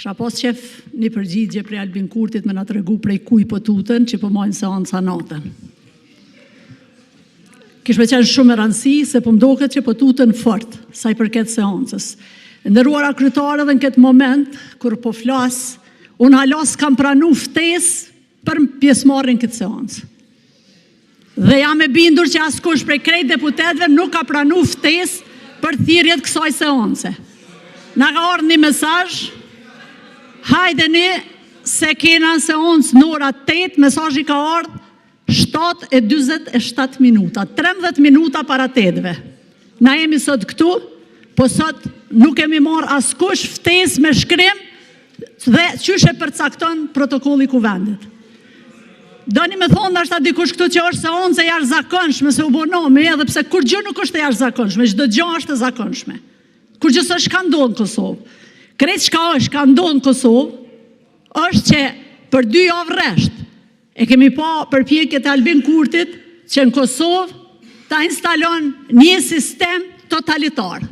Kisha pasur qejf një përgjigje prej Albin Kurtit të na tregojë prej kujt po tuten që po mbajnë seanca natën. Do të ishte shumë me rëndësi, se po më duket që po tuten fort sa i përket seancës. E nderuara kryetare, Edhe në këtë moment kur po flas, unë hala s'kam pranuar ftesë për pjesëmarrje në këtë seancë. Dhe, jam e bindur që askush prej krejt deputetëve nuk ka pranuar ftesë për thirrje të kësaj seance. Na ka ardhur një mesazh, ejani se kemi seancë në orën 8:00, mesazhi ka ardhur 7:47 minuta, 13 minuta para 8-ve. Ne jemi sot këtu, po sot nuk kemi marrë askush ftesë me shkrim dhe qysh e përcakton protokolli i Kuvendit. Doni të thoni ndoshta dikush këtu që është seancë e jashtëzakonshme se u bë nami, edhe pse kurrgjë nuk është e jashtëzakonshme, çdo gjë është e zakonshme. Kurrgjë s'është çka ndodh në Kosovë. Krejt çka është duke ndodhur në Kosovë është që për dy javë rresht e kemi parë përpjekjet e Albin Kurtit që në Kosovë ta instalojë një sistem totalitar.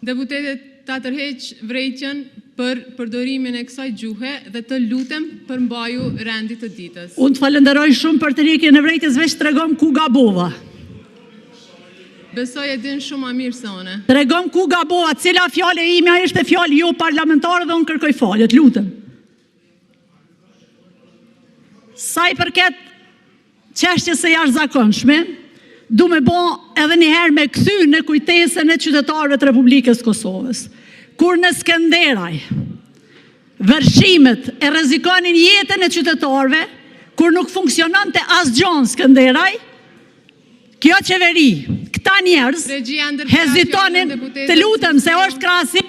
Deputete, ta tërheq vërejtjen për përdorimin e kësaj gjuhe dhe të lutem përmbaju rendit të ditës! Unë të falënderoj shumë për tërheqjen e vërejtjes, veç tregom ku gabova. Besoj e di shumë më mirë se unë. Tregom ku gabova, cila fjalë e imja ishte fjalë joparlamentare dhe unë kërkoj falje, të lutem! Sa i përket çështjes së jashtëzakonshme, dua të bëj edhe një herë të kthej në kujtesën e qytetarëve të Republikës së Kosovës. Kur në Skenderaj vërshimet e rrezikonin jetën e qytetarëve, kur nuk funksiononte asgjë në Skenderaj, kjo Qeveri, këta njerëz Regjia, ndërprerja fjalën hezitonin deputetes. Të lutem, se është krahasim.